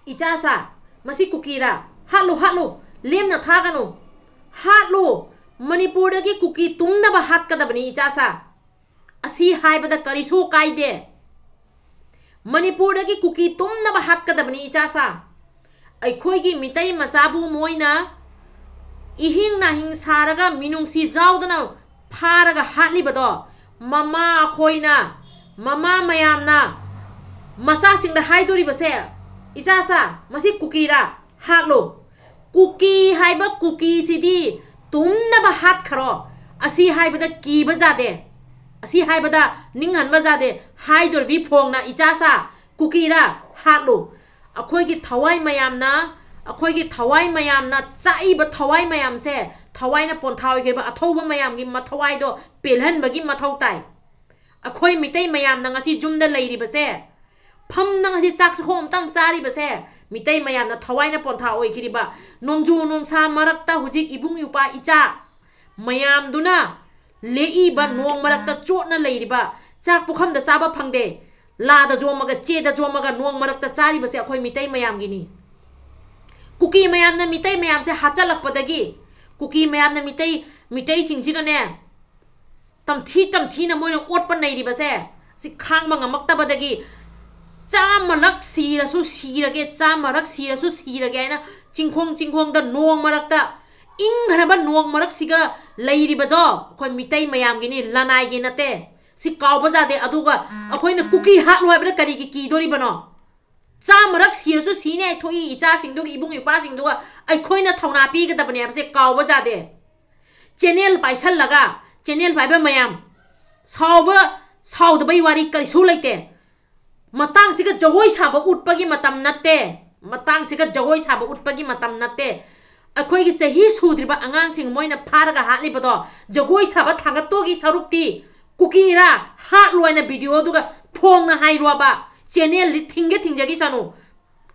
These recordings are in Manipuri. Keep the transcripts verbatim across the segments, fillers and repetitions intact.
ꯏꯆꯥꯁꯥ, ꯃꯁꯤ ꯀꯨꯀꯤꯔꯥ? ꯍꯥꯠꯂꯨ, ꯍꯥꯠꯂꯨ, ꯂꯦꯝꯅ ꯊꯥꯒꯅꯨ, ꯍꯥꯠꯂꯨ꯫ ꯃꯅꯤꯄꯨꯔꯗꯒꯤ ꯀꯨꯀꯤ ꯇꯨꯝꯅꯕ ꯍꯥꯠꯀꯗꯕꯅꯤ, ꯏꯆꯥꯁꯥ꯫ ꯑꯁꯤ ꯍꯥꯏꯕꯗ ꯀꯔꯤꯁꯨ ꯀꯥꯏꯗꯦ꯫ ꯃꯅꯤꯄꯨꯔꯗꯒꯤ ꯀꯨꯀꯤ ꯇꯨꯝꯅꯕ ꯍꯥꯠꯀꯗꯕꯅꯤ, ꯏꯆꯥꯁꯥ꯫ ꯑꯩꯈꯣꯏꯒꯤ ꯃꯤꯇꯩ ꯃꯆꯥꯕꯨ ꯃꯣꯏꯅ ꯏꯍꯤꯡ ꯅꯥꯍꯤꯡ ꯁꯥꯔꯒ ꯃꯤꯅꯨꯡꯁꯤ ꯌꯥꯎꯗꯅ ꯐꯥꯔꯒ ꯍꯥꯠꯂꯤꯕꯗꯣ, ꯃꯃꯥ ꯑꯩꯈꯣꯏꯅ, ꯃꯃꯥ ꯃꯌꯥꯝꯅ ꯃꯆꯥꯁꯤꯡꯗ ꯍꯥꯏꯗꯣꯔꯤꯕꯁꯦ, "ꯏꯆꯥꯁꯥ, ꯃꯁꯤ ꯀꯨꯀꯤꯔꯥ? ꯍꯥꯠꯂꯨ꯫ ꯀꯨꯀꯤ ꯍꯥꯏꯕ ꯀꯨꯀꯤꯁꯤꯗꯤ ꯇꯨꯝꯅꯕ ꯍꯥꯠꯈ꯭ꯔꯣ꯫ ꯑꯁꯤ ꯍꯥꯏꯕꯗ ꯀꯤꯕ ꯖꯥꯗꯦ, ꯑꯁꯤ ꯍꯥꯏꯕꯗ ꯅꯤꯡꯍꯟꯕ ꯖꯥꯗꯦ" ꯍꯥꯏꯗꯣꯔꯤꯕꯤ ꯐꯣꯡꯅ, "ꯏꯆꯥꯁꯥ, ꯀꯨꯀꯤꯔꯥ? ꯍꯥꯠꯂꯨ"꯫ ꯑꯩꯈꯣꯏꯒꯤ ꯊꯋꯥꯏ ꯃꯌꯥꯝꯅ, ꯑꯩꯈꯣꯏꯒꯤ ꯊꯋꯥꯏ ꯃꯌꯥꯝꯅ ꯆꯥꯛꯏꯕ ꯊꯋꯥꯏ ꯃꯌꯥꯝꯁꯦ ꯊꯋꯥꯏꯅ ꯄꯣꯟꯊꯥ ꯑꯣꯏꯈ꯭ꯔꯤꯕ ꯑꯊꯧꯕ ꯃꯌꯥꯝꯒꯤ ꯃꯊꯋꯥꯏꯗꯣ ꯄꯦꯜꯍꯟꯕꯒꯤ ꯃꯊꯧ ꯇꯥꯏ꯫ ꯑꯩꯈꯣꯏ ꯃꯤꯇꯩ ꯃꯌꯥꯝꯅ ꯉꯁꯤ ꯌꯨꯝꯗ ꯂꯩꯔꯤꯕꯁꯦ, ꯐꯝꯅ ꯉꯁꯤ ꯆꯥꯛ ꯆꯈꯣꯝ ꯑꯝꯇꯪ ꯆꯥꯔꯤꯕꯁꯦ, ꯃꯤꯇꯩ ꯃꯌꯥꯝꯅ ꯊꯋꯥꯏꯅ ꯄꯣꯟꯊꯥ ꯑꯣꯏꯈꯤꯔꯤꯕ, ꯅꯣꯡꯖꯨ ꯅꯨꯡꯁꯥ ꯃꯔꯛꯇ ꯍꯧꯖꯤꯛ ꯏꯕꯨꯡ ꯏꯄ꯭ꯋꯥ ꯏꯆꯥ ꯃꯌꯥꯝꯗꯨꯅ ꯂꯦꯛꯏꯕ, ꯅꯣꯡ ꯃꯔꯛꯇ ꯆꯣꯠꯅ ꯂꯩꯔꯤꯕ, ꯆꯥꯛ ꯄꯨꯈꯝꯗ ꯆꯥꯕ ꯐꯪꯗꯦ, ꯂꯥꯗ ꯌꯣꯝꯃꯒ, ꯆꯦꯗ ꯌꯣꯝꯃꯒ ꯅꯣꯡ ꯃꯔꯛꯇ ꯆꯥꯔꯤꯕꯁꯦ ꯑꯩꯈꯣꯏ ꯃꯤꯇꯩ ꯃꯌꯥꯝꯒꯤꯅꯤ꯫ ꯀꯨꯀꯤ ꯃꯌꯥꯝꯅ ꯃꯤꯇꯩ ꯃꯌꯥꯝꯁꯦ ꯍꯥꯠꯆꯜꯂꯛꯄꯗꯒꯤ, ꯀꯨꯀꯤ ꯃꯌꯥꯝꯅ ꯃꯤꯇꯩ, ꯃꯤꯇꯩꯁꯤꯡꯁꯤꯒꯅꯦ, ꯇꯝꯊꯤ ꯇꯝꯊꯤꯅ ꯃꯣꯏꯅ ꯑꯣꯠꯄ ꯅꯩꯔꯤꯕꯁꯦ, ꯁꯤ ꯈꯥꯡꯕ ꯉꯝꯃꯛꯇꯕꯗꯒꯤ, "ꯆꯥꯝꯃꯂꯛ ꯁꯤꯔꯁꯨ ꯁꯤꯔꯒꯦ, ꯆꯥꯝꯃꯔꯛ ꯁꯤꯔꯁꯨ ꯁꯤꯔꯒꯦ" ꯍꯥꯏꯅ ꯆꯤꯡꯈꯣꯡ ꯆꯤꯡꯈꯣꯡꯗ ꯅꯣꯡ ꯃꯔꯛꯇ, ꯏꯪꯈ꯭ꯔꯕ ꯅꯣꯡ ꯃꯔꯛꯁꯤꯒ ꯂꯩꯔꯤꯕꯗꯣ ꯑꯩꯈꯣꯏ ꯃꯤꯇꯩ ꯃꯌꯥꯝꯒꯤꯅꯤ, ꯂꯅꯥꯏꯒꯤ ꯅꯠꯇꯦ꯫ ꯁꯤ ꯀꯥꯎꯕ ꯌꯥꯗꯦ꯫ ꯑꯗꯨꯒ ꯑꯩꯈꯣꯏꯅ ꯀꯨꯀꯤ ꯍꯥꯠꯂꯨ ꯍꯥꯏꯕꯗ ꯀꯔꯤꯒꯤ ꯀꯤꯗꯣꯔꯤꯕꯅꯣ? ꯆꯥꯝꯃꯔꯛ ꯁꯤꯔꯁꯨ ꯁꯤꯅꯤ ꯍꯥꯏ ꯊꯣꯛꯏ ꯏꯆꯥꯁꯤꯡꯗꯨꯒ, ꯏꯕꯨꯡ ꯏꯄ꯭ꯋꯥꯁꯤꯡꯗꯨꯒ ꯑꯩꯈꯣꯏꯅ ꯊꯧꯅꯥ ꯄꯤꯒꯗꯕꯅꯦ ꯍꯥꯏꯕꯁꯦ ꯀꯥꯎꯕ ꯌꯥꯗꯦ꯫ ꯆꯦꯅꯦꯜ ꯄꯥꯏꯁꯜꯂꯒ, ꯆꯦꯅꯦꯜ ꯄꯥꯏꯕ ꯃꯌꯥꯝ, ꯁꯥꯎꯕ, ꯁꯥꯎꯗꯕꯩ ꯋꯥꯔꯤ ꯀꯔꯤꯁꯨ ꯂꯩꯇꯦ꯫ ꯃꯇꯥꯡꯁꯤꯒ ꯖꯒꯣꯏ ꯁꯥꯕ ꯎꯠꯄꯒꯤ ꯃꯇꯝ ꯅꯠꯇꯦ꯫ ꯃꯇꯥꯡꯁꯤꯒ ꯖꯒꯣꯏ ꯁꯥꯕ ꯎꯠꯄꯒꯤ ꯃꯇꯝ ꯅꯠꯇꯦ꯫ ꯑꯩꯈꯣꯏꯒꯤ ꯆꯍꯤ ꯁꯨꯗ꯭ꯔꯤꯕ ꯑꯉꯥꯡꯁꯤꯡ ꯃꯣꯏꯅ ꯐꯥꯔꯒ ꯍꯥꯠꯂꯤꯕꯗꯣ, ꯖꯒꯣꯏ ꯁꯥꯕ ꯊꯥꯡꯒꯠꯇꯣꯒꯤ ꯁꯔꯨꯛꯇꯤ, "ꯀꯨꯀꯤꯔꯥ? ꯍꯥꯠꯂꯨ" ꯍꯥꯏꯅ ꯚꯤꯗꯤꯑꯣꯗꯨꯒ ꯐꯣꯡꯅ ꯍꯥꯏꯔꯣꯕ꯫ ꯆꯦꯅꯦꯜꯗꯤ ꯊꯤꯡꯒꯦ ꯊꯤꯡꯖꯈꯤꯁꯅꯨ꯫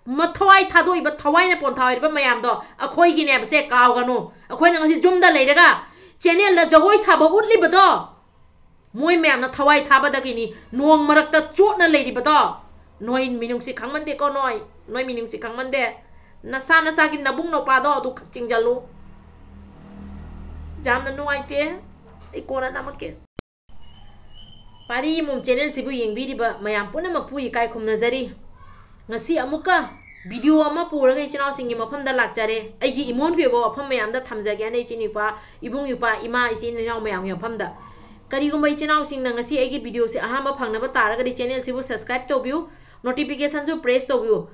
ꯃꯊꯋꯥꯏ ꯊꯥꯗꯣꯛꯏꯕ, ꯊꯋꯥꯏꯅ ꯄꯣꯟꯊꯥ ꯑꯣꯏꯔꯤꯕ ꯃꯌꯥꯝꯗꯣ ꯑꯩꯈꯣꯏꯒꯤꯅꯦꯕꯁꯦ ꯀꯥꯎꯒꯅꯨ꯫ ꯑꯩꯈꯣꯏꯅ ꯉꯁꯤ ꯌꯨꯝꯗ ꯂꯩꯔꯒ ꯆꯦꯅꯦꯜꯗ ꯖꯒꯣꯏ ꯁꯥꯕ ꯎꯠꯂꯤꯕꯗꯣ, ꯃꯣꯏ ꯃꯌꯥꯝꯅ ꯊꯋꯥꯏ ꯊꯥꯕꯗꯒꯤꯅꯤ꯫ ꯅꯣꯡ ꯃꯔꯛꯇ ꯆꯣꯠꯅ ꯂꯩꯔꯤꯕꯗꯣ, ꯅꯣꯏ ꯃꯤꯅꯨꯡꯁꯤ ꯈꯪꯃꯟꯗꯦꯀꯣ, ꯅꯣꯏ ꯅꯣꯏ ꯃꯤꯅꯨꯡꯁꯤ ꯈꯪꯃꯟꯗꯦ꯫ ꯅꯁꯥ ꯅꯁꯥꯒꯤ ꯅꯕꯨꯡ ꯅꯧꯄꯥꯗꯣ ꯑꯗꯨ ꯆꯤꯡꯖꯜꯂꯨ꯫ ꯌꯥꯝꯅ ꯅꯨꯡꯉꯥꯏꯇꯦ꯫ ꯑꯩ ꯀꯣꯟꯅ ꯅꯝꯃꯛꯀꯦ꯫ ꯄꯥꯔꯤ ꯌꯦꯃꯨꯝ ꯆꯦꯅꯦꯜꯁꯤꯕꯨ ꯌꯦꯡꯕꯤꯔꯤꯕ ꯃꯌꯥꯝ ꯄꯨꯝꯅꯃꯛꯄꯨ ꯏꯀꯥꯏ ꯈꯨꯝꯅꯖꯔꯤ꯫ ꯉꯁꯤ ꯑꯃꯨꯛꯀ ꯚꯤꯗꯤꯑꯣ ꯑꯃ ꯄꯨꯔꯒ ꯏꯆꯤꯟ ꯏꯅꯥꯎꯁꯤꯡꯒꯤ ꯃꯐꯝꯗ ꯂꯥꯛꯆꯔꯦ꯫ ꯑꯩꯒꯤ ꯏꯃꯣꯟꯒꯤ ꯑꯣꯏꯕ ꯋꯥꯐꯝ ꯃꯌꯥꯝꯗ ꯊꯝꯖꯒꯦ, ꯑꯩ ꯏꯆꯤꯟ ꯏꯄꯥ, ꯏꯕꯨꯡ ꯏꯄ꯭ꯋꯥ, ꯏꯃꯥ, ꯏꯆꯤꯟ ꯏꯅꯥꯎ ꯃꯌꯥꯝꯒꯤ ꯃꯐꯝꯗ꯫ ꯀꯔꯤꯒꯨꯝꯕ ꯏꯆꯤꯟ ꯏꯅꯥꯎꯁꯤꯡꯅ ꯉꯁꯤ ꯑꯩꯒꯤ ꯚꯤꯗꯤꯑꯣꯁꯦ ꯑꯍꯥꯟꯕ ꯐꯪꯅꯕ ꯇꯥꯔꯒꯗꯤ ꯆꯦꯅꯦꯜꯁꯤꯕꯨ subscribe ꯇꯧꯕꯤꯌꯨ, ꯅꯣꯇꯤꯐꯤꯀꯦꯁꯟꯁꯨ press ꯇꯧꯕꯤꯌꯨ꯫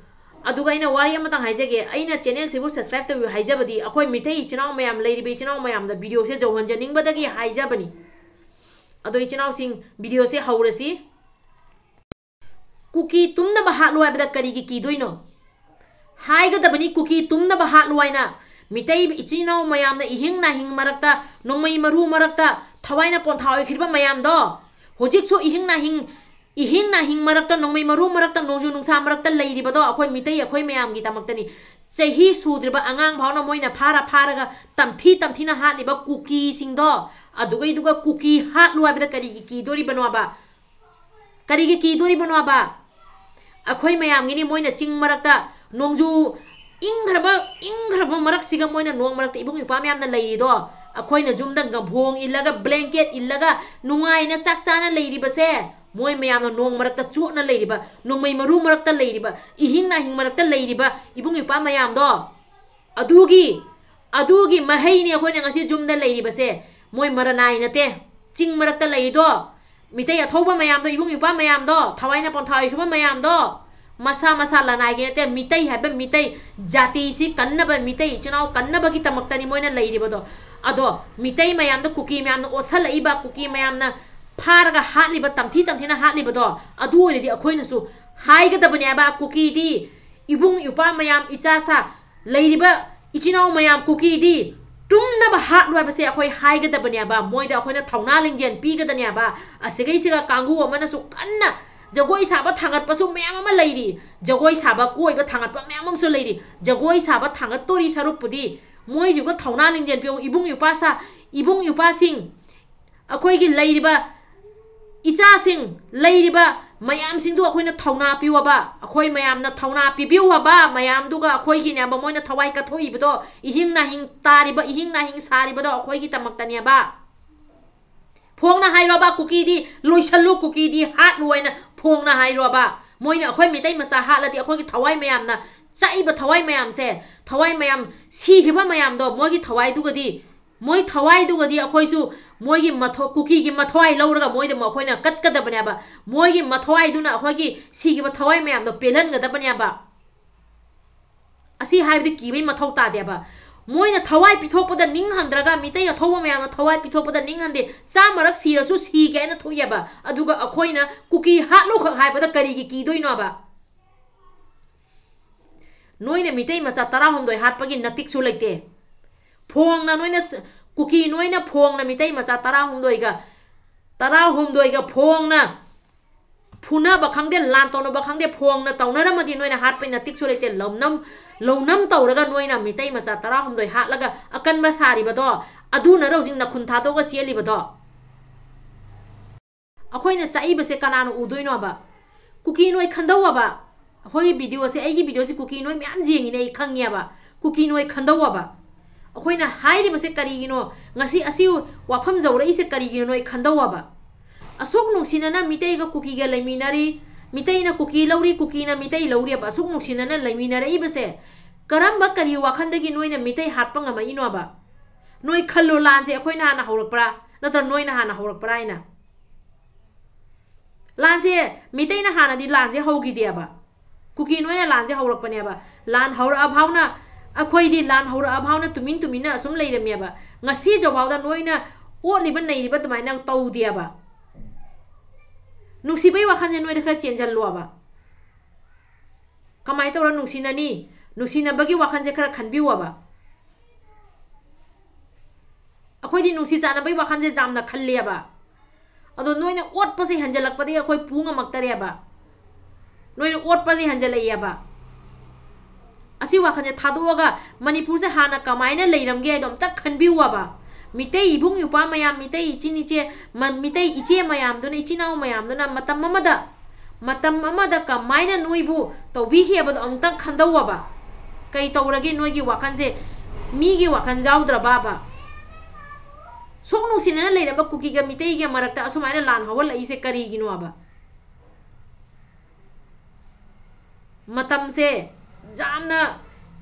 ꯑꯗꯨꯒ ꯑꯩꯅ ꯋꯥꯔꯤ ꯑꯃꯇꯪ ꯍꯥꯏꯖꯒꯦ, ꯑꯩꯅ ꯆꯦꯅꯦꯜꯁꯤꯕꯨ subscribe ꯇꯧꯕꯤꯌꯨ ꯍꯥꯏꯖꯕꯗꯤ ꯑꯩꯈꯣꯏ ꯃꯤꯇꯩ ꯏꯆꯤꯟ ꯏꯅꯥꯎ ꯃꯌꯥꯝ, ꯂꯩꯔꯤꯕ ꯏꯆꯤꯟ ꯏꯅꯥꯎ ꯃꯌꯥꯝꯗ ꯚꯤꯗꯤꯑꯣꯁꯦ ꯌꯧꯍꯟꯖꯅꯤꯡꯕꯗꯒꯤ ꯍꯥꯏꯖꯕꯅꯤ꯫ ꯑꯗꯣ ꯏꯆꯤꯟ ꯏꯅꯥꯎꯁꯤꯡ, ꯚꯤꯗꯤꯑꯣꯁꯦ ꯍꯧꯔꯁꯤ꯫ ꯀꯨꯀꯤ ꯇꯨꯝꯅꯕ ꯍꯥꯠꯂꯨ ꯍꯥꯏꯕꯗ ꯀꯔꯤꯒꯤ ꯀꯤꯗꯣꯏꯅꯣ? ꯍꯥꯏꯒꯗꯕꯅꯤ ꯀꯨꯀꯤ ꯇꯨꯝꯅꯕ ꯍꯥꯠꯂꯨ ꯍꯥꯏꯅ꯫ ꯃꯤꯇꯩ ꯏꯆꯤꯟ ꯏꯅꯥꯎ ꯃꯌꯥꯝꯅ ꯏꯍꯤꯡ ꯅꯥꯍꯤꯡ ꯃꯔꯛꯇ, ꯅꯣꯡꯃꯩ ꯃꯔꯨ ꯃꯔꯛꯇ ꯊꯋꯥꯏꯅ ꯄꯣꯟꯊꯥ ꯑꯣꯏꯈ꯭ꯔꯤꯕ ꯃꯌꯥꯝꯗꯣ, ꯍꯧꯖꯤꯛꯁꯨ ꯏꯍꯤꯡ ꯅꯥꯍꯤꯡ, ꯏꯍꯤꯡ ꯅꯥꯍꯤꯡ ꯃꯔꯛꯇ, ꯅꯣꯡꯃꯩ ꯃꯔꯨ ꯃꯔꯛꯇ, ꯅꯣꯡꯖꯨ ꯅꯨꯡꯁꯥ ꯃꯔꯛꯇ ꯂꯩꯔꯤꯕꯗꯣ ꯑꯩꯈꯣꯏ ꯃꯤꯇꯩ ꯑꯩꯈꯣꯏ ꯃꯌꯥꯝꯒꯤꯗꯃꯛꯇꯅꯤ꯫ ꯆꯍꯤ ꯁꯨꯗ꯭ꯔꯤꯕ ꯑꯉꯥꯡ ꯐꯥꯎꯅ ꯃꯣꯏꯅ ꯐꯥꯔ ꯐꯥꯔꯒ ꯇꯝꯊꯤ ꯇꯝꯊꯤꯅ ꯍꯥꯠꯂꯤꯕ ꯀꯨꯀꯤꯁꯤꯡꯗꯣ, ꯑꯗꯨꯒꯩꯗꯨꯒ ꯀꯨꯀꯤ ꯍꯥꯠꯂꯨ ꯍꯥꯏꯕꯗ ꯀꯔꯤꯒꯤ ꯀꯤꯗꯣꯔꯤꯕꯅꯣꯕ? ꯀꯔꯤꯒꯤ ꯀꯤꯗꯣꯔꯤꯕꯅꯣꯕ? ꯑꯩꯈꯣꯏ ꯃꯌꯥꯝꯒꯤꯅꯤ ꯃꯣꯏꯅ ꯆꯤꯡ ꯃꯔꯛꯇ ꯅꯣꯡꯖꯨ ꯏꯪꯈ꯭ꯔꯕ, ꯏꯪꯈ꯭ꯔꯕ ꯃꯔꯛꯁꯤꯒ ꯃꯣꯏꯅ ꯅꯣꯡ ꯃꯔꯛꯇ ꯏꯕꯨꯡ ꯏꯄ꯭ꯋꯥ ꯃꯌꯥꯝꯅ ꯂꯩꯔꯤꯗꯣ, ꯑꯩꯈꯣꯏꯅ ꯌꯨꯝꯗ ꯒꯝꯚꯣꯡ ꯏꯜꯂꯒ, blanket ꯏꯜꯂꯒ, ꯅꯨꯡꯉꯥꯏꯅ ꯆꯥꯛ ꯆꯥꯅ ꯂꯩꯔꯤꯕꯁꯦ, ꯃꯣꯏ ꯃꯌꯥꯝꯅ ꯅꯣꯡ ꯃꯔꯛꯇ ꯆꯣꯠꯅ ꯂꯩꯔꯤꯕ, ꯅꯣꯡꯃꯩ ꯃꯔꯨ ꯃꯔꯛꯇ ꯂꯩꯔꯤꯕ, ꯏꯍꯤꯡ ꯅꯥꯍꯤꯡ ꯃꯔꯛꯇ ꯂꯩꯔꯤꯕ ꯏꯕꯨꯡ ꯏꯄ꯭ꯋꯥ ꯃꯌꯥꯝꯗꯣ, ꯑꯗꯨꯒꯤ, ꯑꯗꯨꯒꯤ ꯃꯍꯩꯅꯤ ꯑꯩꯈꯣꯏꯅ ꯉꯁꯤ ꯌꯨꯝꯗ ꯂꯩꯔꯤꯕꯁꯦ꯫ ꯃꯣꯏ ꯃꯔꯅꯥꯏ ꯅꯠꯇꯦ, ꯆꯤꯡ ꯃꯔꯛꯇ ꯂꯩꯔꯤꯗꯣ, ꯃꯤꯇꯩ ꯑꯊꯧꯕ ꯃꯌꯥꯝꯗꯣ, ꯏꯕꯨꯡ ꯏꯄ꯭ꯋꯥ ꯃꯌꯥꯝꯗꯣ, ꯊꯋꯥꯏꯅ ꯄꯣꯟꯊꯥ ꯑꯣꯏꯈꯤꯕ ꯃꯌꯥꯝꯗꯣ, ꯃꯁꯥ ꯃꯁꯥ ꯂꯅꯥꯏꯒꯤ ꯅꯠꯇꯦ, ꯃꯤꯇꯩ ꯍꯥꯏꯕ ꯃꯤꯇꯩ ꯖꯥꯇꯤꯁꯤ ꯀꯟꯅꯕ, ꯃꯤꯇꯩ ꯏꯆꯤꯟ ꯏꯅꯥꯎ ꯀꯟꯅꯕꯒꯤꯗꯃꯛꯇꯅꯤ ꯃꯣꯏꯅ ꯂꯩꯔꯤꯕꯗꯣ꯫ ꯑꯗꯣ ꯃꯤꯇꯩ ꯃꯌꯥꯝꯗ ꯀꯨꯀꯤ ꯃꯌꯥꯝꯅ ꯑꯣꯠꯁꯜꯂꯛꯏꯕ, ꯀꯨꯀꯤ ꯃꯌꯥꯝꯅ ꯐꯥꯔꯒ ꯍꯥꯠꯂꯤꯕ, ꯇꯝꯊꯤ ꯇꯝꯊꯤꯅ ꯍꯥꯠꯂꯤꯕꯗꯣ, ꯑꯗꯨ ꯑꯣꯏꯔꯗꯤ ꯑꯩꯈꯣꯏꯅꯁꯨ ꯍꯥꯏꯒꯗꯕꯅꯦꯕ, ꯀꯨꯀꯤꯗꯤ ꯏꯕꯨꯡ ꯏꯄ꯭ꯋꯥ ꯃꯌꯥꯝ, ꯏꯆꯥ ꯁꯥ ꯂꯩꯔꯤꯕ ꯏꯆꯤꯟ ꯏꯅꯥꯎ ꯃꯌꯥꯝ, ꯀꯨꯀꯤꯗꯤ ꯇꯨꯝꯅꯕ ꯍꯥꯠꯂꯨ ꯍꯥꯏꯕꯁꯦ ꯑꯩꯈꯣꯏ ꯍꯥꯏꯒꯗꯕꯅꯦꯕ꯫ ꯃꯣꯏꯗ ꯑꯩꯈꯣꯏꯅ ꯊꯧꯅꯥ ꯂꯤꯡꯖꯦꯜ ꯄꯤꯒꯗꯅꯦꯕ꯫ ꯑꯁꯤꯒꯩꯁꯤꯒ ꯀꯥꯡꯕꯨ ꯑꯃꯅꯁꯨ ꯀꯟꯅ ꯖꯒꯣꯏ ꯁꯥꯕ ꯊꯥꯡꯒꯠꯄꯁꯨ ꯃꯌꯥꯝ ꯑꯃ ꯂꯩꯔꯤ, ꯖꯒꯣꯏ ꯁꯥꯕ ꯀꯣꯏꯕ ꯊꯥꯡꯒꯠꯄ ꯃꯌꯥꯝ ꯑꯃꯁꯨ ꯂꯩꯔꯤ꯫ ꯖꯒꯣꯏ ꯁꯥꯕ ꯊꯥꯡꯒꯠꯇꯣꯔꯤ ꯁꯔꯨꯛꯄꯨꯗꯤ ꯃꯣꯏꯁꯤꯒ ꯊꯧꯅꯥ ꯂꯤꯡꯖꯦꯜ ꯄꯤꯌꯨ꯫ ꯏꯕꯨꯡ ꯏꯄ꯭ꯋꯥ ꯁꯥ, ꯏꯕꯨꯡ ꯏꯄ꯭ꯋꯥꯁꯤꯡ, ꯑꯩꯈꯣꯏꯒꯤ ꯂꯩꯔꯤꯕ ꯏꯆꯥꯁꯤꯡ, ꯂꯩꯔꯤꯕ ꯃꯌꯥꯝꯁꯤꯡꯗꯨ ꯑꯩꯈꯣꯏꯅ ꯊꯧꯅꯥ ꯄꯤꯌꯣꯕ, ꯑꯩꯈꯣꯏ ꯃꯌꯥꯝꯅ ꯊꯧꯅꯥ ꯄꯤꯕꯤꯌꯨ ꯍꯥꯏꯕ꯫ ꯃꯌꯥꯝꯗꯨꯒ ꯑꯩꯈꯣꯏꯒꯤꯅꯦꯕ ꯃꯣꯏꯅ ꯊꯋꯥꯏ ꯀꯠꯊꯣꯛꯏꯕꯗꯣ, ꯏꯍꯤꯡ ꯅꯥꯍꯤꯡ ꯇꯥꯔꯤꯕ, ꯏꯍꯤꯡ ꯅꯥꯍꯤꯡ ꯁꯥꯔꯤꯕꯗꯣ ꯑꯩꯈꯣꯏꯒꯤꯗꯃꯛꯇꯅꯦꯕ꯫ ꯐꯣꯡꯅ ꯍꯥꯏꯔꯣꯕ, ꯀꯨꯀꯤꯗꯤ ꯂꯣꯏꯁꯜꯂꯨ, ꯀꯨꯀꯤꯗꯤ ꯍꯥꯠꯂꯨ ꯍꯥꯏꯅ ꯐꯣꯡꯅ ꯍꯥꯏꯔꯣꯕ꯫ ꯃꯣꯏꯅ ꯑꯩꯈꯣꯏ ꯃꯤꯇꯩ ꯃꯆꯥ ꯍꯥꯠꯂꯗꯤ ꯑꯩꯈꯣꯏꯒꯤ ꯊꯋꯥꯏ ꯃꯌꯥꯝꯅ ꯆꯥꯛꯏꯕ ꯊꯋꯥꯏ ꯃꯌꯥꯝꯁꯦ, ꯊꯋꯥꯏ ꯃꯌꯥꯝ ꯁꯤꯈꯤꯕ ꯃꯌꯥꯝꯗꯣ, ꯃꯣꯏꯒꯤ ꯊꯋꯥꯏꯗꯨꯒꯗꯤ, ꯃꯣꯏ ꯊꯋꯥꯏꯗꯨꯒꯗꯤ ꯑꯩꯈꯣꯏꯁꯨ ꯃꯣꯏꯒꯤ ꯃꯊꯣ-, ꯀꯨꯀꯤꯒꯤ ꯃꯊꯋꯥꯏ ꯂꯧꯔꯒ ꯃꯣꯏꯗ ꯑꯩꯈꯣꯏꯅ ꯀꯠꯀꯗꯕꯅꯦꯕ꯫ ꯃꯣꯏꯒꯤ ꯃꯊꯋꯥꯏꯗꯨꯅ ꯑꯩꯈꯣꯏꯒꯤ ꯁꯤꯈꯤꯕ ꯊꯋꯥꯏ ꯃꯌꯥꯝꯗꯣ ꯄꯦꯜꯍꯟꯒꯗꯕꯅꯦꯕ꯫ ꯑꯁꯤ ꯍꯥꯏꯕꯗꯤ ꯀꯤꯕꯩ ꯃꯊꯧ ꯇꯥꯗꯦꯕ꯫ ꯃꯣꯏꯅ ꯊꯋꯥꯏ ꯄꯤꯊꯣꯛꯄꯗ ꯅꯤꯡ ꯍꯟꯗ꯭ꯔꯒ, ꯃꯤꯇꯩ ꯑꯊꯧꯕ ꯃꯌꯥꯝꯅ ꯊꯋꯥꯏ ꯄꯤꯊꯣꯛꯄꯗ ꯅꯤꯡ ꯍꯟꯗꯦ, ꯆꯥꯝꯃꯔꯛ ꯁꯤꯔꯁꯨ ꯁꯤꯒꯦ ꯍꯥꯏꯅ ꯊꯣꯛꯑꯦꯕ꯫ ꯑꯗꯨꯒ ꯑꯩꯈꯣꯏꯅ ꯀꯨꯀꯤ ꯍꯥꯠꯂꯨꯈꯛ ꯍꯥꯏꯕꯗ ꯀꯔꯤꯒꯤ ꯀꯤꯗꯣꯏꯅꯣꯕ? ꯅꯣꯏꯅ ꯃꯤꯇꯩ ꯃꯆꯥ ꯇꯔꯥꯍꯨꯝꯗꯣꯏ ꯍꯥꯠꯄꯒꯤ ꯅꯇꯤꯛꯁꯨ ꯂꯩꯇꯦ꯫ ꯐꯣꯡꯅ ꯅꯣꯏꯅ ꯆ-, ꯀꯨꯀꯤ ꯅꯣꯏꯅ ꯐꯣꯡꯅ ꯃꯤꯇꯩ ꯃꯆꯥ ꯇꯔꯥꯍꯨꯝꯗꯣꯏꯒ, ꯇꯔꯥꯍꯨꯝꯗꯣꯏꯒ ꯐꯣꯡꯅ ꯐꯨꯅꯕ ꯈꯪꯗꯦ, ꯂꯥꯟ ꯇꯧꯅꯕ ꯈꯪꯗꯦ, ꯐꯣꯡꯅ ꯇꯧꯅꯔꯝꯃꯗꯤ ꯅꯣꯏꯅ ꯍꯥꯠꯄꯩ ꯅꯇꯤꯛꯁꯨ ꯂꯩꯇꯦ꯫ ꯂꯧꯅꯝ, ꯂꯧꯅꯝ ꯇꯧꯔꯒ ꯅꯣꯏꯅ ꯃꯤꯇꯩ ꯃꯆꯥ ꯇꯔꯥꯍꯨꯝꯗꯣꯏ ꯍꯥꯠꯂꯒ ꯑꯀꯟꯕ ꯁꯥꯔꯤꯕꯗꯣ, ꯑꯗꯨꯅꯔ ꯍꯧꯖꯤꯛ ꯅꯈꯨꯟ ꯊꯥꯗꯣꯛꯑꯒ ꯆꯦꯜꯂꯤꯕꯗꯣ꯫ ꯑꯩꯈꯣꯏꯅ ꯆꯥꯛꯏꯕꯁꯦ ꯀꯅꯥꯅ ꯎꯗꯣꯏꯅꯣꯕ? ꯀꯨꯀꯤ ꯅꯣꯏ ꯈꯟꯗꯧꯑꯕ꯫ ꯑꯩꯈꯣꯏꯒꯤ videoꯁꯦ, ꯑꯩꯒꯤ videoꯁꯦ ꯀꯨꯀꯤ ꯅꯣꯏ ꯃꯌꯥꯝ ꯌꯦꯡꯉꯤꯅꯦ, ꯑꯩ ꯈꯪꯉꯦꯕ꯫ ꯀꯨꯀꯤ ꯅꯣꯏ ꯈꯟꯗꯧꯑꯕ꯫ ꯑꯩꯈꯣꯏꯅ ꯍꯥꯏꯔꯤꯕꯁꯦ ꯀꯔꯤꯒꯤꯅꯣ? ꯉꯁꯤ ꯑꯁꯤ ꯋꯥꯐꯝ ꯌꯧꯔꯛꯏꯁꯦ ꯀꯔꯤꯒꯤꯅꯣ ꯅꯣꯏ ꯈꯟꯗꯧꯑꯕ? ꯑꯁꯨꯛ ꯅꯨꯡꯁꯤꯅꯅ ꯃꯤꯇꯩꯒ ꯀꯨꯀꯤꯒ ꯂꯩꯃꯤꯟꯅꯔꯤ, ꯃꯤꯇꯩꯅ ꯀꯨꯀꯤ ꯂꯧꯔꯤ, ꯀꯨꯀꯤꯅ ꯃꯤꯇꯩ ꯂꯧꯔꯤꯑꯕ꯫ ꯑꯁꯨꯛ ꯅꯨꯡꯁꯤꯅꯅ ꯂꯩꯃꯤꯟꯅꯔꯛꯏꯕꯁꯦ ꯀꯔꯝꯕ ꯀꯔꯤ ꯋꯥꯈꯜꯗꯒꯤ ꯅꯣꯏꯅ ꯃꯤꯇꯩ ꯍꯥꯠꯄ ꯉꯝꯃꯛꯏꯅꯣꯕ? ꯅꯣꯏ ꯈꯜꯂꯣ, ꯂꯥꯟꯁꯦ ꯑꯩꯈꯣꯏꯅ ꯍꯥꯟꯅ ꯍꯧꯔꯛꯄ꯭ꯔꯥ, ꯅꯠꯇ꯭ꯔ ꯅꯣꯏꯅ ꯍꯥꯟꯅ ꯍꯧꯔꯛꯄ꯭ꯔꯥ ꯍꯥꯏꯅ? ꯂꯥꯟꯁꯦ, ꯃꯤꯇꯩꯅ ꯍꯥꯟꯅꯗꯤ ꯂꯥꯟꯁꯦ ꯍꯧꯈꯤꯗꯦꯕ꯫ ꯀꯨꯀꯤ ꯅꯣꯏꯅ ꯂꯥꯟꯁꯦ ꯍꯧꯔꯛꯄꯅꯦꯕ꯫ ꯂꯥꯟ ꯍꯧꯔꯛꯑ ꯐꯥꯎꯅ, ꯑꯩꯈꯣꯏꯗꯤ ꯂꯥꯟ ꯍꯧꯔꯛꯑ ꯐꯥꯎꯅ ꯇꯨꯃꯤꯟ ꯇꯨꯃꯤꯟꯅ ꯑꯁꯨꯝ ꯂꯩꯔꯝꯃꯦꯕ꯫ ꯉꯁꯤ ꯐꯥꯎꯗ ꯅꯣꯏꯅ ꯑꯣꯠꯂꯤꯕ ꯅꯩꯔꯤꯕ ꯑꯗꯨꯃꯥꯏꯅ ꯇꯧꯗꯦꯕ꯫ ꯅꯨꯡꯁꯤꯕꯩ ꯋꯥꯈꯜꯁꯦ ꯅꯣꯏꯅ ꯈꯔ ꯆꯦꯟꯁꯤꯜꯂꯣꯕ꯫ ꯀꯃꯥꯏꯅ ꯇꯧꯔ ꯅꯨꯡꯁꯤꯅꯅꯤ? ꯅꯨꯡꯁꯤꯅꯕꯒꯤ ꯋꯥꯈꯜꯁꯦ ꯈꯔ ꯈꯟꯕꯤꯌꯣꯕ꯫ ꯑꯩꯈꯣꯏꯗꯤ ꯅꯨꯡꯁꯤ ꯆꯥꯟꯅꯕꯒꯤ ꯋꯥꯈꯜꯁꯦ ꯌꯥꯝꯅ ꯈꯜꯂꯦꯕ꯫ ꯑꯗꯣ ꯅꯣꯏꯅ ꯑꯣꯠꯄꯁꯦ ꯍꯦꯟꯖꯜꯂꯛꯄꯗꯒꯤ ꯑꯩꯈꯣꯏ ꯄꯨ ꯉꯝꯃꯛꯇꯔꯦꯕ꯫ ꯅꯣꯏꯅ ꯑꯣꯠꯄꯁꯦ ꯍꯦꯟꯖꯜꯂꯛꯑꯦꯕ꯫ ꯑꯁꯤ ꯋꯥꯈꯜꯁꯦ ꯊꯥꯗꯣꯛꯑꯒ ꯃꯅꯤꯄꯨꯔꯁꯦ ꯍꯥꯟꯅ ꯀꯃꯥꯏꯅ ꯂꯩꯔꯝꯒꯦ ꯍꯥꯏꯗꯣ ꯑꯝꯇ ꯈꯟꯕꯤꯌꯨꯕ꯫ ꯃꯤꯇꯩ ꯏꯕꯨꯡ ꯏꯄ꯭ꯋꯥ ꯃꯌꯥꯝ, ꯃꯤꯇꯩ ꯏꯆꯤꯟ ꯏꯆꯦ, ꯃ-, ꯃꯤꯇꯩ ꯏꯆꯦ ꯃꯌꯥꯝꯗꯨꯅ, ꯏꯆꯤꯟ ꯏꯅꯥꯎ ꯃꯌꯥꯝꯗꯨꯅ ꯃꯇꯝ ꯑꯃꯗ ꯃꯇꯝ ꯑꯃꯗ ꯀꯃꯥꯏꯅ ꯅꯣꯏꯕꯨ ꯇꯧꯕꯤꯈꯤꯕꯗꯣ ꯑꯃꯨꯛꯇꯪ ꯈꯟꯗꯧꯑꯕ꯫ ꯀꯩ ꯇꯧꯔꯒꯦ ꯅꯣꯏꯒꯤ ꯋꯥꯈꯜꯁꯦ? ꯃꯤꯒꯤ ꯋꯥꯈꯜ ꯌꯥꯎꯗ꯭ꯔꯕꯕ? ꯁꯨꯛ ꯅꯨꯡꯁꯤꯅꯅ ꯂꯩꯔꯝꯕ ꯀꯨꯀꯤꯒ ꯃꯤꯇꯩꯒ ꯃꯔꯛꯇ ꯑꯁꯨꯃꯥꯏꯅ ꯂꯥꯟ ꯍꯧꯍꯜꯂꯛꯏꯁꯦ ꯀꯔꯤꯒꯤꯅꯣꯕ? ꯃꯇꯝꯁꯦ ꯌꯥꯝꯅ,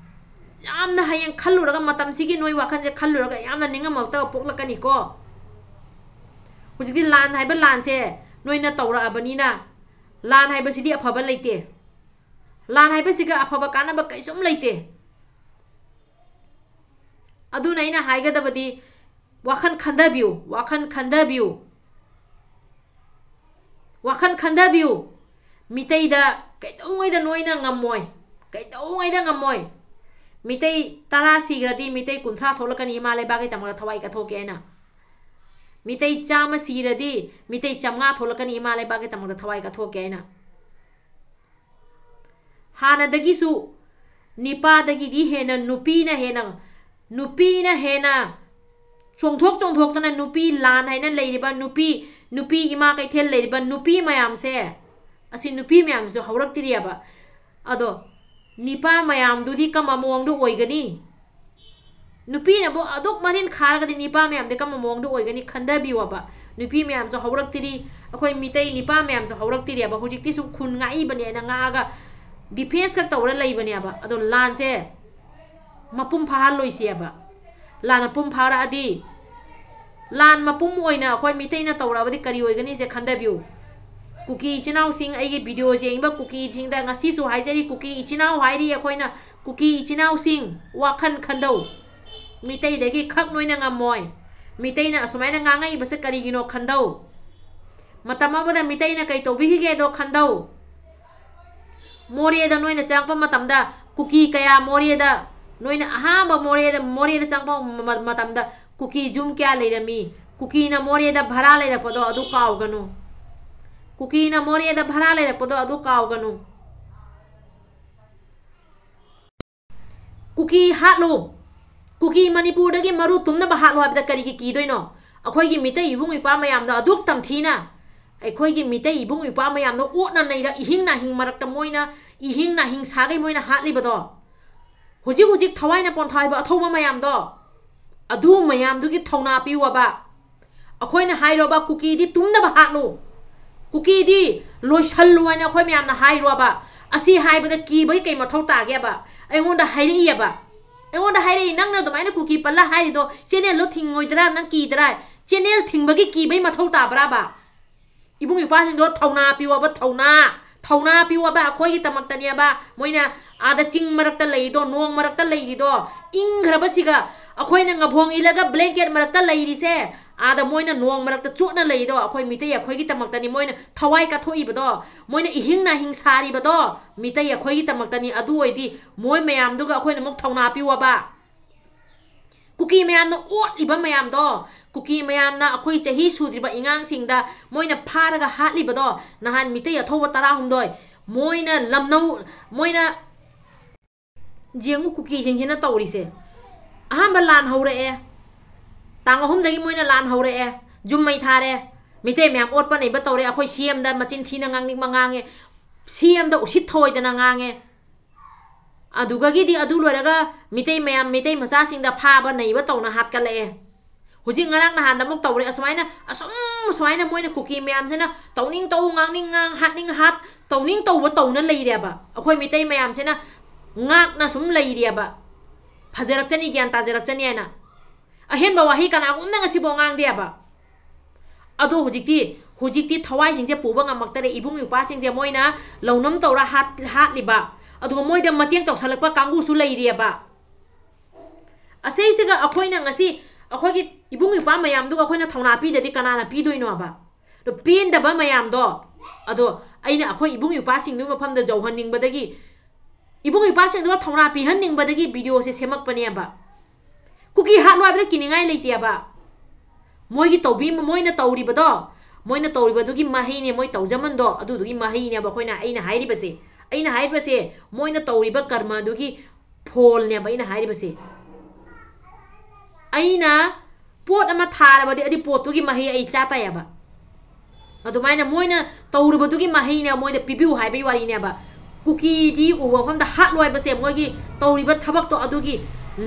ꯌꯥꯝꯅ ꯍꯌꯦꯡ ꯈꯜꯂꯨꯔꯒ, ꯃꯇꯝꯁꯤꯒꯤ ꯅꯣꯏ ꯋꯥꯈꯜꯁꯦ ꯈꯜꯂꯨꯔꯒ ꯌꯥꯝꯅ ꯅꯤꯡꯉꯝꯃꯛꯇꯕ ꯄꯣꯛꯂꯛꯀꯅꯤꯀꯣ꯫ ꯍꯧꯖꯤꯛꯇꯤ ꯂꯥꯟ ꯍꯥꯏꯕ ꯂꯥꯟꯁꯦ ꯅꯣꯏꯅ ꯇꯧꯔꯛꯑꯕꯅꯤꯅ, ꯂꯥꯟ ꯍꯥꯏꯕꯁꯤꯗꯤ ꯑꯐꯕ ꯂꯩꯇꯦ꯫ ꯂꯥꯟ ꯍꯥꯏꯕꯁꯤꯒ ꯑꯐꯕ ꯀꯥꯟꯅꯕ ꯀꯩꯁꯨꯝ ꯂꯩꯇꯦ꯫ ꯑꯗꯨꯅ ꯑꯩꯅ ꯍꯥꯏꯒꯗꯕꯗꯤ, ꯋꯥꯈꯜ ꯈꯟꯊꯕꯤꯌꯨ, ꯋꯥꯈꯜ ꯈꯟꯊꯕꯤꯌꯨ, ꯋꯥꯈꯜ ꯈꯟꯊꯕꯤꯌꯨ꯫ ꯃꯤꯇꯩꯗ ꯀꯩꯗꯧꯉꯩꯗ ꯅꯣꯏꯅ ꯉꯝꯃꯣꯏ, ꯀꯩꯗꯧꯉꯩꯗ ꯉꯝꯃꯣꯏ꯫ ꯃꯤꯇꯩ ꯇꯔꯥ ꯁꯤꯈ꯭ꯔꯗꯤ ꯃꯤꯇꯩ ꯀꯨꯟꯊ꯭ꯔꯥ ꯊꯣꯛꯂꯛꯀꯅꯤ ꯏꯃꯥ ꯂꯩꯕꯥꯛꯀꯤꯗꯃꯛꯇ ꯊꯋꯥꯏ ꯀꯠꯊꯣꯛꯀꯦ ꯍꯥꯏꯅ꯫ ꯃꯤꯇꯩ ꯆꯥꯝꯃ ꯁꯤꯔꯗꯤ ꯃꯤꯇꯩ ꯆꯥꯝꯃꯉꯥ ꯊꯣꯛꯂꯛꯀꯅꯤ ꯏꯃꯥ ꯂꯩꯕꯥꯛꯀꯤꯗꯃꯛꯇ ꯊꯋꯥꯏ ꯀꯠꯊꯣꯛꯀꯦ ꯍꯥꯏꯅ꯫ ꯍꯥꯟꯅꯗꯒꯤꯁꯨ ꯅꯤꯄꯥꯗꯒꯤꯗꯤ ꯍꯦꯟꯅ ꯅꯨꯄꯤꯅ ꯍꯦꯟꯅ, ꯅꯨꯄꯤꯅ ꯍꯦꯟꯅ ꯆꯣꯡꯊꯣꯛ ꯆꯣꯡꯊꯣꯛꯇꯅ ꯅꯨꯄꯤ ꯂꯥꯟ ꯍꯥꯏꯅ ꯂꯩꯔꯤꯕ ꯅꯨꯄꯤ, ꯅꯨꯄꯤ ꯏꯃꯥ ꯀꯩꯊꯦꯜ ꯂꯩꯔꯤꯕ ꯅꯨꯄꯤ ꯃꯌꯥꯝꯁꯦ, ꯑꯁꯤ ꯅꯨꯄꯤ ꯃꯌꯥꯝꯁꯨ ꯍꯧꯔꯛꯇ꯭ꯔꯤꯑꯕ꯫ ꯑꯗꯣ ꯅꯤꯄꯥ ꯃꯌꯥꯝꯗꯨꯗꯤ ꯀꯔꯝꯕ ꯃꯑꯣꯡꯗ ꯑꯣꯏꯒꯅꯤ? ꯅꯨꯄꯤꯅꯕꯨ ꯑꯗꯨꯛ ꯃꯔꯤꯟ ꯈꯥꯔꯒꯗꯤ ꯅꯤꯄꯥ ꯃꯌꯥꯝꯗꯤ ꯀꯔꯝꯕ ꯃꯑꯣꯡꯗ ꯑꯣꯏꯒꯅꯤ? ꯈꯟꯊꯕꯤꯌꯣꯕ꯫ ꯅꯨꯄꯤ ꯃꯌꯥꯝꯁꯨ ꯍꯧꯔꯛꯇ꯭ꯔꯤ, ꯑꯩꯈꯣꯏ ꯃꯤꯇꯩ ꯅꯤꯄꯥ ꯃꯌꯥꯝꯁꯨ ꯍꯧꯔꯛꯇ꯭ꯔꯤꯑꯕ꯫ ꯍꯧꯖꯤꯛꯇꯤ ꯁꯨꯝ ꯈꯨꯟ ꯉꯥꯛꯏꯕꯅꯦꯅ ꯉꯥꯛꯑꯒ defence ꯈꯛ ꯇꯧꯔ ꯂꯩꯕꯅꯦꯕ꯫ ꯑꯗꯣ ꯂꯥꯟꯁꯦ ꯃꯄꯨꯡ ꯐꯥꯍꯜꯂꯣꯏꯁꯦꯕ꯫ ꯂꯥꯟ ꯃꯄꯨꯡ ꯐꯥꯔꯛꯑꯗꯤ, ꯂꯥꯟ ꯃꯄꯨꯝ ꯑꯣꯏꯅ ꯑꯩꯈꯣꯏ ꯃꯤꯇꯩꯅ ꯇꯧꯔꯛꯑꯕꯗꯤ ꯀꯔꯤ ꯑꯣꯏꯒꯅꯤꯁꯦ ꯈꯟꯊꯕꯤꯌꯨ꯫ ꯀꯨꯀꯤ ꯏꯆꯤꯟ ꯏꯅꯥꯎꯁꯤꯡ, ꯑꯩꯒꯤ video ꯌꯦꯡꯉꯤꯕ ꯀꯨꯀꯤꯁꯤꯡꯗ ꯉꯁꯤꯁꯨ ꯍꯥꯏꯖꯔꯤ, ꯀꯨꯀꯤ ꯏꯆꯤꯟ ꯏꯅꯥꯎ ꯍꯥꯏꯔꯤ ꯑꯩꯈꯣꯏꯅ, ꯀꯨꯀꯤ ꯏꯆꯤꯟ ꯏꯅꯥꯎꯁꯤꯡ, ꯋꯥꯈꯜ ꯈꯟꯗꯧ꯫ ꯃꯤꯇꯩꯗꯒꯤ ꯈꯛ ꯅꯣꯏꯅ ꯉꯝꯃꯣꯏ꯫ ꯃꯤꯇꯩꯅ ꯑꯁꯨꯃꯥꯏꯅ ꯉꯥꯡꯉꯛꯏꯕꯁꯦ ꯀꯔꯤꯒꯤꯅꯣ ꯈꯟꯗꯧ꯫ ꯃꯇꯝ ꯑꯃꯗ ꯃꯤꯇꯩꯅ ꯀꯩ ꯇꯧꯕꯤꯈꯤꯒꯦꯗꯣ ꯈꯟꯗꯧ꯫ ꯃꯣꯔꯦꯗ ꯅꯣꯏꯅ ꯆꯪꯉꯛꯄ ꯃꯇꯝꯗ ꯀꯨꯀꯤ ꯀꯌꯥ ꯃꯣꯔꯦꯗ, ꯅꯣꯏꯅ ꯑꯍꯥꯟꯕ ꯃꯣꯔꯦꯗ, ꯃꯣꯔꯦꯗ ꯆꯪꯉꯛꯄ ꯃ-, ꯃꯇꯝꯗ ꯀꯨꯀꯤ ꯌꯨꯝ ꯀꯌꯥ ꯂꯩꯔꯝꯃꯤ? ꯀꯨꯀꯤꯅ ꯃꯣꯔꯦꯗ ꯚꯔꯥ ꯂꯩꯔꯛꯄꯗꯣ ꯑꯗꯨ ꯀꯥꯎꯒꯅꯨ꯫ ꯀꯨꯀꯤꯅ ꯃꯣꯔꯦꯗ ꯚꯔꯥ ꯂꯩꯔꯛꯄꯗꯣ ꯑꯗꯨ ꯀꯥꯎꯒꯅꯨ꯫ ꯀꯨꯀꯤ ꯍꯥꯠꯂꯨ, ꯀꯨꯀꯤ ꯃꯅꯤꯄꯨꯔꯗꯒꯤ ꯃꯔꯨ ꯇꯨꯝꯅꯕ ꯍꯥꯠꯂꯨ ꯍꯥꯏꯕꯗ ꯀꯔꯤꯒꯤ ꯀꯤꯗꯣꯏꯅꯣ? ꯑꯩꯈꯣꯏꯒꯤ ꯃꯤꯇꯩ ꯏꯕꯨꯡ ꯏꯄ꯭ꯋꯥ ꯃꯌꯥꯝꯗꯣ ꯑꯗꯨꯛ ꯇꯝꯊꯤꯅ ꯑꯩꯈꯣꯏꯒꯤ ꯃꯤꯇꯩ ꯏꯕꯨꯡ ꯏꯄ꯭ꯋꯥ ꯃꯌꯥꯝꯗꯣ ꯑꯣꯠꯅ ꯅꯩꯔ ꯏꯍꯤꯡ ꯅꯥꯍꯤꯡ ꯃꯔꯛꯇ ꯃꯣꯏꯅ ꯏꯍꯤꯡ ꯅꯥꯍꯤꯡ ꯁꯥꯒꯩ ꯃꯣꯏꯅ ꯍꯥꯠꯂꯤꯕꯗꯣ, ꯍꯧꯖꯤꯛ ꯍꯧꯖꯤꯛ ꯊꯋꯥꯏꯅ ꯄꯣꯟꯊꯥ ꯍꯥꯏꯕ ꯑꯊꯧꯕ ꯃꯌꯥꯝꯗꯣ, ꯑꯗꯨ ꯃꯌꯥꯝꯗꯨꯒꯤ ꯊꯧꯅꯥ ꯄꯤꯌꯣꯕ꯫ ꯑꯩꯈꯣꯏꯅ ꯍꯥꯏꯔꯣꯕ, ꯀꯨꯀꯤꯗꯤ ꯇꯨꯝꯅꯕ ꯍꯥꯠꯂꯨ, ꯀꯨꯀꯤꯗꯤ ꯂꯣꯏꯁꯜꯂꯨ ꯍꯥꯏꯅ ꯑꯩꯈꯣꯏ ꯃꯌꯥꯝꯅ ꯍꯥꯏꯔꯣꯕ꯫ ꯑꯁꯤ ꯍꯥꯏꯕꯗ ꯀꯤꯕꯒꯤ ꯀꯩ ꯃꯊꯧ ꯇꯥꯒꯦꯕ? ꯑꯩꯉꯣꯟꯗ ꯍꯥꯏꯔꯛꯏꯑꯕ, ꯑꯩꯉꯣꯟꯗ ꯍꯥꯏꯔꯛꯏ, "ꯅꯪꯅ ꯑꯗꯨꯃꯥꯏꯅ ꯀꯨꯀꯤ ꯄꯜꯂ ꯍꯥꯏꯔꯤꯗꯣ ꯆꯦꯅꯦꯜꯗꯣ ꯊꯤꯡꯉꯣꯏꯗ꯭ꯔꯥ? ꯅꯪ ꯀꯤꯗ꯭ꯔꯥ?" ꯆꯦꯅꯦꯜ ꯊꯤꯡꯕꯒꯤ ꯀꯤꯕꯩ ꯃꯊꯧ ꯇꯥꯕ꯭ꯔꯥꯕ? ꯏꯕꯨꯡ ꯏꯄ꯭ꯋꯥꯁꯤꯡꯗꯣ ꯊꯧꯅꯥ ꯄꯤꯌꯣꯕ, ꯊꯧꯅꯥ, ꯊꯧꯅꯥ ꯄꯤꯌꯣꯕ꯫ ꯑꯩꯈꯣꯏꯒꯤꯗꯃꯛꯇꯅꯦꯕ ꯃꯣꯏꯅ ꯑꯥꯗ ꯆꯤꯡ ꯃꯔꯛꯇ ꯂꯩꯔꯤꯗꯣ, ꯅꯣꯡ ꯃꯔꯛꯇ ꯂꯩꯔꯤꯗꯣ, ꯏꯪꯈ꯭ꯔꯕꯁꯤꯒ꯫ ꯑꯩꯈꯣꯏꯅ ꯉꯥꯐꯣꯡ ꯏꯜꯂꯒ ꯕ꯭ꯂꯦꯡꯀꯦꯠ ꯃꯔꯛꯇ ꯂꯩꯔꯤꯁꯦ, ꯑꯥꯗ ꯃꯣꯏꯅ ꯅꯣꯡ ꯃꯔꯛꯇ ꯆꯣꯠꯅ ꯂꯩꯔꯤꯗꯣ ꯑꯩꯈꯣꯏ ꯃꯤꯇꯩ ꯑꯩꯈꯣꯏꯒꯤꯗꯃꯛꯇꯅꯤ꯫ ꯃꯣꯏꯅ ꯊꯋꯥꯏ ꯀꯠꯊꯣꯛꯏꯕꯗꯣ, ꯃꯣꯏꯅ ꯏꯍꯤꯡ ꯅꯥꯍꯤꯡ ꯁꯥꯔꯤꯕꯗꯣ ꯃꯤꯇꯩ ꯑꯩꯈꯣꯏꯒꯤꯗꯃꯛꯇꯅꯤ꯫ ꯑꯗꯨ ꯑꯣꯏꯗꯤ ꯃꯣꯏ ꯃꯌꯥꯝꯗꯨꯒ ꯑꯩꯈꯣꯏꯅ ꯑꯃꯨꯛ ꯊꯧꯅꯥ ꯄꯤꯌꯣꯕ꯫ ꯀꯨꯀꯤ ꯃꯌꯥꯝꯅ ꯑꯣꯠꯂꯤꯕ ꯃꯌꯥꯝꯗꯣ, ꯀꯨꯀꯤ ꯃꯌꯥꯝꯅ ꯑꯩꯈꯣꯏ ꯆꯍꯤ ꯁꯨꯗ꯭ꯔꯤꯕ ꯑꯉꯥꯡꯁꯤꯡꯗ ꯃꯣꯏꯅ ꯐꯥꯔꯒ ꯍꯥꯠꯂꯤꯕꯗꯣ, ꯅꯍꯥꯟ ꯃꯤꯇꯩ ꯑꯊꯧꯕ ꯇꯔꯥꯍꯨꯝꯗꯣꯏ, ꯃꯣꯏꯅ ꯂꯝꯅꯧ, ꯃꯣꯏꯅ, ꯌꯦꯡꯉꯨ ꯀꯨꯀꯤꯁꯤꯡꯁꯤꯅ ꯇꯧꯔꯤꯁꯦ꯫ ꯑꯍꯥꯟꯕ ꯂꯥꯟ ꯍꯧꯔꯛꯑꯦ, ꯇꯥꯡ ꯑꯍꯨꯝꯗꯒꯤ ꯃꯣꯏꯅ ꯂꯥꯟ ꯍꯧꯔꯛꯑꯦ, ꯌꯨꯝ ꯃꯩ ꯊꯥꯔꯦ, ꯃꯤꯇꯩ ꯃꯌꯥꯝ ꯑꯣꯠꯄ ꯅꯩꯕ ꯇꯧꯔꯦ, ꯑꯩꯈꯣꯏ ꯁꯤ ꯑꯦꯝꯗ ꯃꯆꯤꯟ ꯊꯤꯅ ꯉꯥꯡꯅꯤꯡꯕ ꯉꯥꯡꯉꯦ, ꯁꯤ ꯑꯦꯝꯗ ꯎꯁꯤꯠ ꯊꯑꯣꯏꯗꯅ ꯉꯥꯡꯉꯦ꯫ ꯑꯗꯨꯒꯒꯤꯗꯤ ꯑꯗꯨ ꯂꯣꯏꯔꯒ ꯃꯤꯇꯩ ꯃꯌꯥꯝ, ꯃꯤꯇꯩ ꯃꯆꯥꯁꯤꯡꯗ ꯐꯥꯕ ꯅꯩꯕ ꯇꯧꯅ ꯍꯥꯠꯀꯠꯂꯛꯑꯦ꯫ ꯍꯧꯖꯤꯛ ꯉꯔꯥꯡ ꯅꯍꯥꯟꯗ ꯑꯃꯨꯛ ꯇꯧꯔꯦ꯫ ꯑꯁꯨꯃꯥꯏꯅ, ꯑꯁꯨꯝ, ꯁꯨꯃꯥꯏꯅ ꯃꯣꯏꯅ ꯀꯨꯀꯤ ꯃꯌꯥꯝꯁꯤꯅ ꯇꯧꯅꯤꯡ ꯇꯧ, ꯉꯥꯡꯅꯤꯡ ꯉꯥꯡ, ꯍꯥꯠꯅꯤꯡ ꯍꯥꯠ, ꯇꯧꯅꯤꯡ ꯇꯧꯕ ꯇꯧꯅ ꯂꯩꯔꯦꯕ꯫ ꯑꯩꯈꯣꯏ ꯃꯤꯇꯩ ꯃꯌꯥꯝꯁꯤꯅ ꯉꯥꯛꯅ ꯁꯨꯝ ꯂꯩꯔꯦꯕ꯫ ꯐꯖꯔꯛꯆꯅꯤ, ꯒ꯭ꯌꯥꯟ ꯇꯥꯖꯔꯛꯆꯅꯤ ꯍꯥꯏꯅ꯫ ꯑꯍꯦꯟꯕ ꯋꯥꯍꯩ ꯀꯅꯥꯒꯨꯝꯅ ꯉꯁꯤꯐꯥꯎ ꯉꯥꯡꯗꯦꯕ꯫ ꯑꯗꯣ ꯍꯧꯖꯤꯛꯇꯤ, ꯍꯧꯖꯤꯛꯇꯤ ꯊꯋꯥꯏꯁꯤꯡꯁꯦ ꯄꯨꯕ ꯉꯝꯃꯛꯇꯔꯦ꯫ ꯏꯕꯨꯡ ꯏꯄ꯭ꯋꯥꯁꯤꯡꯁꯦ ꯃꯣꯏꯅ ꯂꯧꯅꯝ ꯇꯧꯔ ꯍꯥꯠ-, ꯍꯥꯠꯂꯤꯕ, ꯑꯗꯨꯒ ꯃꯣꯏꯗ ꯃꯇꯦꯡ ꯇꯧꯁꯜꯂꯛꯄ ꯀꯥꯡꯕꯨꯁꯨ ꯂꯩꯔꯤꯑꯕ꯫ ꯑꯁꯤꯁꯤꯒ ꯑꯩꯈꯣꯏꯅ ꯉꯁꯤ ꯑꯩꯈꯣꯏꯒꯤ ꯏꯕꯨꯡ ꯏꯄ꯭ꯋꯥ ꯃꯌꯥꯝꯗꯨꯒ ꯑꯩꯈꯣꯏꯅ ꯊꯧꯅꯥ ꯄꯤꯗꯗꯤ ꯀꯅꯥꯅ ꯄꯤꯗꯣꯏꯅꯣꯕ? ꯑꯗꯣ ꯄꯦꯟꯗꯕ ꯃꯌꯥꯝꯗꯣ, ꯑꯗꯣ ꯑꯩꯅ ꯑꯩꯈꯣꯏ ꯏꯕꯨꯡ ꯏꯄ꯭ꯋꯥꯁꯤꯡꯗꯨꯒꯤ ꯃꯐꯝꯗ ꯌꯧꯍꯟꯅꯤꯡꯕꯗꯒꯤ, ꯏꯕꯨꯡ ꯏꯄ꯭ꯋꯥꯁꯤꯡꯗꯨꯒ ꯊꯧꯅꯥ ꯄꯤꯍꯟꯅꯤꯡꯕꯗꯒꯤ ꯚꯤꯗꯤꯑꯣꯁꯦ ꯁꯦꯝꯃꯛꯄꯅꯦꯕ꯫ ꯀꯨꯀꯤ ꯍꯥꯠꯂꯣ ꯍꯥꯏꯕꯗ ꯀꯤꯅꯤꯡꯉꯥꯏ ꯂꯩꯇꯦꯕ꯫ ꯃꯣꯏꯒꯤ ꯇꯧꯕꯤ-, ꯃꯣꯏꯅ ꯇꯧꯔꯤꯕꯗꯣ, ꯃꯣꯏꯅ ꯇꯧꯔꯤꯕꯗꯨꯒꯤ ꯃꯍꯩꯅꯦ, ꯃꯣꯏ ꯇꯧꯖꯃꯟꯗꯣ ꯑꯗꯨꯗꯨꯒꯤ ꯃꯍꯩꯅꯦꯕ ꯑꯩꯈꯣꯏꯅ, ꯑꯩꯅ ꯍꯥꯏꯔꯤꯕꯁꯦ꯫ ꯑꯩꯅ ꯍꯥꯏꯔꯤꯕꯁꯦ, ꯃꯣꯏꯅ ꯇꯧꯔꯤꯕ ꯀꯔꯃꯗꯨꯒꯤ ꯐꯣꯜꯅꯦꯕ ꯑꯩꯅ ꯍꯥꯏꯔꯤꯕꯁꯦ꯫ ꯑꯩꯅ ꯄꯣꯠ ꯑꯃ ꯊꯥꯔꯕꯗꯤ ꯑꯗꯨ ꯄꯣꯠꯇꯨꯒꯤ ꯃꯍꯩ ꯑꯩ ꯆꯥ ꯇꯥꯏꯌꯦꯕ꯫ ꯑꯗꯨꯃꯥꯏꯅ ꯃꯣꯏꯅ ꯇꯧꯔꯨꯕꯗꯨꯒꯤ ꯃꯍꯩꯅꯦ ꯃꯣꯏꯗ ꯄꯤꯕꯤꯌꯨ ꯍꯥꯏꯕꯒꯤ ꯋꯥꯔꯤꯅꯦꯕ꯫ ꯀꯨꯀꯤꯗꯤ ꯎꯕ ꯃꯐꯝꯗ ꯍꯥꯠꯂꯣ ꯍꯥꯏꯕꯁꯦ ꯃꯣꯏꯒꯤ ꯇꯧꯔꯤꯕ ꯊꯕꯛꯇꯣ ꯑꯗꯨꯒꯤ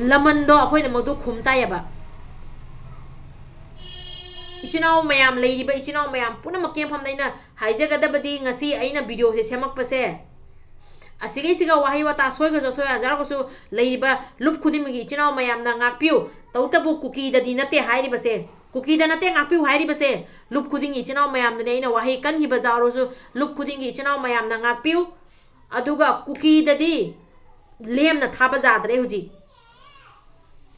ꯂꯃꯟꯗꯣ ꯑꯩꯈꯣꯏꯅ ꯃꯗꯨ ꯈꯨꯝ ꯇꯥꯏꯌꯦꯕ꯫ ꯏꯆꯤꯟ ꯏꯅꯥꯎ ꯃꯌꯥꯝ, ꯂꯩꯔꯤꯕ ꯏꯆꯤꯟ ꯏꯅꯥꯎ ꯃꯌꯥꯝ ꯄꯨꯝꯅꯃꯛꯀꯤ ꯃꯐꯝꯗ ꯑꯩꯅ ꯍꯥꯏꯖꯒꯗꯕꯗꯤ, ꯉꯁꯤ ꯑꯩꯅ ꯚꯤꯗꯤꯑꯣꯁꯦ ꯁꯦꯝꯃꯛꯄꯁꯦ, ꯑꯁꯤꯒꯩꯁꯤꯒ ꯋꯥꯍꯩ ꯋꯥꯇꯥ ꯁꯣꯏꯈ꯭ꯔꯁꯨ ꯁꯣꯏ ꯌꯥꯖꯔꯒꯁꯨ, ꯂꯩꯔꯤꯕ ꯂꯨꯞ ꯈꯨꯗꯤꯡꯃꯛꯀꯤ ꯏꯆꯤꯟ ꯏꯅꯥꯎ ꯃꯌꯥꯝꯅ ꯉꯥꯛꯄꯤꯌꯨ꯫ ꯇꯧꯕꯇꯕꯨ ꯀꯨꯀꯤꯗꯗꯤ ꯅꯠꯇꯦ ꯍꯥꯏꯔꯤꯕꯁꯦ, ꯀꯨꯀꯤꯗ ꯅꯠꯇꯦ ꯉꯥꯛꯄꯤꯌꯨ ꯍꯥꯏꯔꯤꯕꯁꯦ, ꯂꯨꯞ ꯈꯨꯗꯤꯡꯒꯤ ꯏꯆꯤꯟ ꯏꯅꯥꯎ ꯃꯌꯥꯝꯗꯅꯦ ꯑꯩꯅ ꯋꯥꯍꯩ ꯀꯟꯈꯤꯕ ꯌꯥꯎꯔꯁꯨ, ꯂꯨꯞ ꯈꯨꯗꯤꯡꯒꯤ ꯏꯆꯤꯟ ꯏꯅꯥꯎ ꯃꯌꯥꯝꯅ ꯉꯥꯛꯄꯤꯌꯨ꯫ ꯑꯗꯨꯒ ꯀꯨꯀꯤꯗꯗꯤ ꯂꯦꯝꯅ ꯊꯥꯕ ꯌꯥꯗ꯭ꯔꯦ ꯍꯧꯖꯤꯛ꯫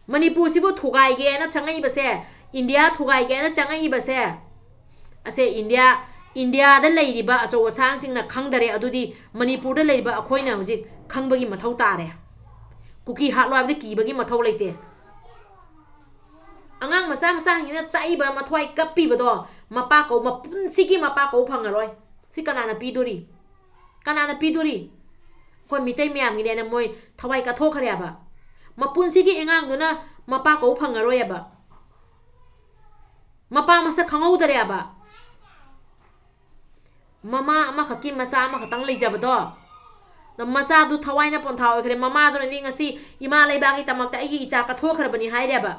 ꯃꯅꯤꯄꯨꯔꯁꯤꯕꯨ ꯊꯨꯒꯥꯏꯒꯦꯅ ꯆꯪꯉꯛꯏꯕꯁꯦ, ꯏꯟꯗꯤꯌꯥ ꯊꯨꯒꯥꯏꯒꯦꯅ ꯆꯪꯉꯛꯏꯕꯁꯦ, ꯑꯁꯦ ꯏꯟꯗꯤꯌꯥ, ꯏꯟꯗꯤꯌꯥꯗ ꯂꯩꯔꯤꯕ ꯑꯆꯧ ꯑꯁꯥꯡꯁꯤꯡꯅ ꯈꯪꯗꯔꯦ, ꯑꯗꯨꯗꯤ ꯃꯅꯤꯄꯨꯔꯗ ꯂꯩꯔꯤꯕ ꯑꯩꯈꯣꯏꯅ ꯍꯧꯖꯤꯛ ꯈꯪꯕꯒꯤ ꯃꯊꯧ ꯇꯥꯔꯦ꯫ ꯀꯨꯀꯤ ꯍꯥꯠꯂꯣ ꯍꯥꯏꯕꯗ ꯀꯤꯕꯒꯤ ꯃꯊꯧ ꯂꯩꯇꯦ꯫ ꯑꯉꯥꯡ ꯃꯆꯥ ꯃꯆꯥꯁꯤꯡꯁꯤꯅ ꯆꯥꯛꯏꯕ, ꯃꯊ꯭ꯋꯥꯏ ꯀꯞꯄꯤꯕꯗꯣ, ꯃꯄꯥ ꯀꯧ-, ꯃꯄꯨꯟꯁꯤꯒꯤ ꯃꯄꯥ ꯀꯧ ꯐꯪꯉꯔꯣꯏ꯫ ꯁꯤ ꯀꯅꯥꯅ ꯄꯤꯗꯣꯔꯤ? ꯀꯅꯥꯅ ꯄꯤꯗꯣꯔꯤ? ꯑꯩꯈꯣꯏ ꯃꯤꯇꯩ ꯃꯌꯥꯝꯒꯤꯅꯦꯅ ꯃꯣꯏ ꯊꯋꯥꯏ ꯀꯠꯊꯣꯛꯈ꯭ꯔꯦꯕ꯫ ꯃꯄꯨꯟꯁꯤꯒꯤ ꯑꯉꯥꯡꯗꯨꯅ ꯃꯄꯥ ꯀꯧ ꯐꯪꯉꯔꯣꯏꯕ꯫ ꯃꯄꯥ ꯃꯁꯛ ꯈꯪꯍꯧꯗꯔꯦꯕ꯫ ꯃꯃꯥ ꯑꯃꯈꯛꯀꯤ ꯃꯆꯥ ꯑꯃꯈꯛꯇꯪ ꯂꯩꯖꯕꯗꯣ, ꯑꯗꯣ ꯃꯆꯥꯗꯨ ꯊꯋꯥꯏꯅ ꯄꯣꯟꯊꯥ ꯑꯣꯏꯈ꯭ꯔꯦ꯫ ꯃꯃꯥꯗꯨꯅꯅꯤ ꯉꯁꯤ ꯏꯃꯥ ꯂꯩꯕꯥꯛꯀꯤꯗꯃꯛꯇ ꯑꯩꯒꯤ ꯏꯆꯥ ꯀꯠꯊꯣꯛꯈ꯭ꯔꯕꯅꯤ ꯍꯥꯏꯔꯦꯕ꯫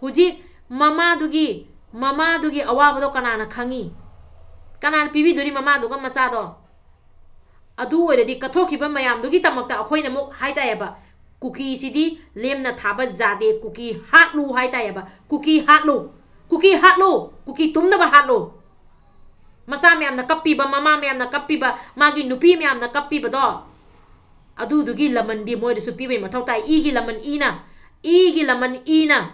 ꯍꯧꯖꯤꯛ ꯃꯃꯥꯗꯨꯒꯤ, ꯃꯃꯥꯗꯨꯒꯤ ꯑꯋꯥꯕꯗꯣ ꯀꯅꯥꯅ ꯈꯪꯉꯤ? ꯀꯅꯥꯅ ꯄꯤꯕꯤꯗꯣꯔꯤ ꯃꯃꯥꯗꯨꯒ ꯃꯆꯥꯗꯣ? ꯑꯗꯨ ꯑꯣꯏꯔꯗꯤ ꯀꯠꯊꯣꯛꯈꯤꯕ ꯃꯌꯥꯝꯗꯨꯒꯤꯗꯃꯛꯇ ꯑꯩꯈꯣꯏꯅ ꯑꯃꯨꯛ ꯍꯥꯏꯇꯥꯏꯌꯦꯕ, ꯀꯨꯀꯤꯁꯤꯗꯤ ꯂꯦꯝꯅ ꯊꯥꯕ ꯌꯥꯗꯦ, ꯀꯨꯀꯤ ꯍꯥꯠꯂꯨ ꯍꯥꯏꯇꯥꯏꯌꯦꯕ, ꯀꯨꯀꯤ ꯍꯥꯠꯂꯨ, ꯀꯨꯀꯤ ꯍꯥꯠꯂꯨ, ꯀꯨꯀꯤ ꯇꯨꯝꯅꯕ ꯍꯥꯠꯂꯨ꯫ ꯃꯆꯥ ꯃꯌꯥꯝꯅ ꯀꯞꯄꯤꯕ, ꯃꯃꯥ ꯃꯌꯥꯝꯅ ꯀꯞꯄꯤꯕ, ꯃꯥꯒꯤ ꯅꯨꯄꯤ ꯃꯌꯥꯝꯅ ꯀꯞꯄꯤꯕꯗꯣ, ꯑꯗꯨꯗꯨꯒꯤ ꯂꯃꯟꯗꯤ ꯃꯣꯏꯗꯁꯨ ꯄꯤꯕꯩ ꯃꯊꯧ ꯇꯥꯏ꯫ ꯏꯒꯤ ꯂꯃꯟ ꯏꯅ, ꯏꯒꯤ ꯂꯃꯟ ꯏꯅ꯫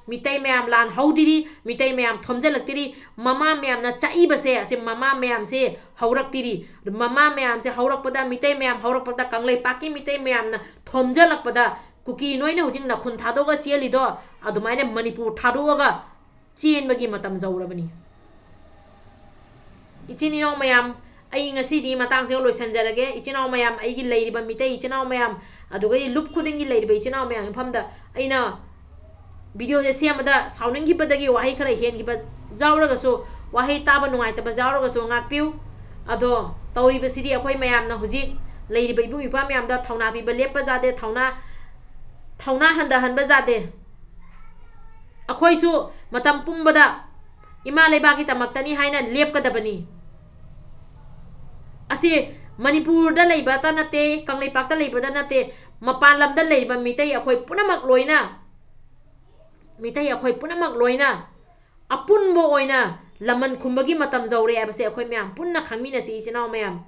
ꯃꯤꯇꯩ ꯃꯌꯥꯝ ꯂꯥꯟ ꯍꯧꯗ꯭ꯔꯤ, ꯃꯤꯇꯩ ꯃꯌꯥꯝ ꯊꯣꯝꯖꯤꯜꯂꯛꯇ꯭ꯔꯤ, ꯃꯃꯥ ꯃꯌꯥꯝꯅ ꯆꯥꯛꯏꯕꯁꯦ, ꯑꯁꯤ ꯃꯃꯥ ꯃꯌꯥꯝꯁꯦ ꯍꯧꯔꯛꯇ꯭ꯔꯤ꯫ ꯃꯃꯥ ꯃꯌꯥꯝꯁꯦ ꯍꯧꯔꯛꯄꯗ, ꯃꯤꯇꯩ ꯃꯌꯥꯝ ꯍꯧꯔꯛꯄꯗ, ꯀꯪꯂꯩꯄꯥꯛꯀꯤ ꯃꯤꯇꯩ ꯃꯌꯥꯝꯅ ꯊꯣꯝꯖꯤꯜꯂꯛꯄꯗ, ꯀꯨꯀꯤ ꯅꯣꯏꯅ ꯍꯧꯖꯤꯛ ꯅꯥꯈꯨꯟ ꯊꯥꯗꯣꯛꯑꯒ ꯆꯦꯜꯂꯤꯗꯣ, ꯑꯗꯨꯃꯥꯏꯅ ꯃꯅꯤꯄꯨꯔ ꯊꯥꯗꯣꯛꯑꯒ ꯆꯦꯟꯕꯒꯤ ꯃꯇꯝ ꯌꯧꯔꯕꯅꯤ꯫ ꯏꯆꯤꯟ ꯏꯅꯥꯎ ꯃꯌꯥꯝ, ꯑꯩ ꯉꯁꯤꯗꯤ ꯃꯇꯥꯡꯁꯤꯒ ꯂꯣꯏꯁꯤꯟꯖꯔꯒꯦ꯫ ꯏꯆꯤꯟ ꯏꯅꯥꯎ ꯃꯌꯥꯝ, ꯑꯩꯒꯤ ꯂꯩꯔꯤꯕ ꯃꯤꯇꯩ ꯏꯆꯤꯟ ꯏꯅꯥꯎ ꯃꯌꯥꯝ, ꯑꯗꯨꯒ ꯂꯨꯞ ꯈꯨꯗꯤꯡꯒꯤ ꯂꯩꯔꯤꯕ ꯏꯆꯤꯟ ꯏꯅꯥꯎ ꯃꯌꯥꯝ ꯃꯐꯝꯗ ꯑꯩꯅ ꯚꯤꯗꯤꯑꯣꯁꯦ ꯁꯦꯝꯕꯗ ꯁꯥꯎꯅꯤꯡꯈꯤꯕꯗꯒꯤ ꯋꯥꯍꯩ ꯈꯔ ꯍꯦꯟꯈꯤꯕ ꯌꯥꯎꯔꯒꯁꯨ, ꯋꯥꯍꯩ ꯇꯥꯕ ꯅꯨꯡꯉꯥꯏꯇꯕ ꯌꯥꯎꯔꯒꯁꯨ ꯉꯥꯛꯄꯤꯌꯨ꯫ ꯑꯗꯣ ꯇꯧꯔꯤꯕꯁꯤꯗꯤ ꯑꯩꯈꯣꯏ ꯃꯌꯥꯝꯅ ꯍꯧꯖꯤꯛ ꯂꯩꯔꯤꯕ ꯏꯕꯨꯡ ꯏꯄ꯭ꯋꯥ ꯃꯌꯥꯝꯗ ꯊꯧꯅꯥ ꯄꯤꯕ ꯂꯦꯞꯄ ꯌꯥꯗꯦ, ꯊꯧꯅꯥ, ꯊꯧꯅꯥ ꯍꯟꯊꯍꯟꯕ ꯌꯥꯗꯦ꯫ ꯑꯩꯈꯣꯏꯁꯨ ꯃꯇꯝ ꯄꯨꯝꯕꯗ ꯏꯃꯥ ꯂꯩꯕꯥꯛꯀꯤꯗꯃꯛꯇꯅꯤ ꯍꯥꯏꯅ ꯂꯦꯞꯀꯗꯕꯅꯤ꯫ ꯑꯁꯤ ꯃꯅꯤꯄꯨꯔꯗ ꯂꯩꯕꯇ ꯅꯠꯇꯦ, ꯀꯪꯂꯩꯄꯥꯛꯇ ꯂꯩꯕꯗ ꯅꯠꯇꯦ, ꯃꯄꯥꯟ ꯂꯝꯗ ꯂꯩꯔꯤꯕ ꯃꯤꯇꯩ ꯑꯩꯈꯣꯏ ꯄꯨꯝꯅꯃꯛ ꯂꯣꯏꯅ, ꯃꯤꯇꯩ ꯑꯩꯈꯣꯏ ꯄꯨꯝꯅꯃꯛ ꯂꯣꯏꯅ ꯑꯄꯨꯟꯕ ꯑꯣꯏꯅ ꯂꯃꯟ ꯈꯨꯝꯕꯒꯤ ꯃꯇꯝ ꯌꯧꯔꯦ ꯍꯥꯏꯕꯁꯦ ꯑꯩꯈꯣꯏ ꯃꯌꯥꯝ ꯄꯨꯟꯅ ꯈꯪꯃꯤꯟꯅꯁꯤ, ꯏꯆꯤꯟ ꯏꯅꯥꯎ ꯃꯌꯥꯝ꯫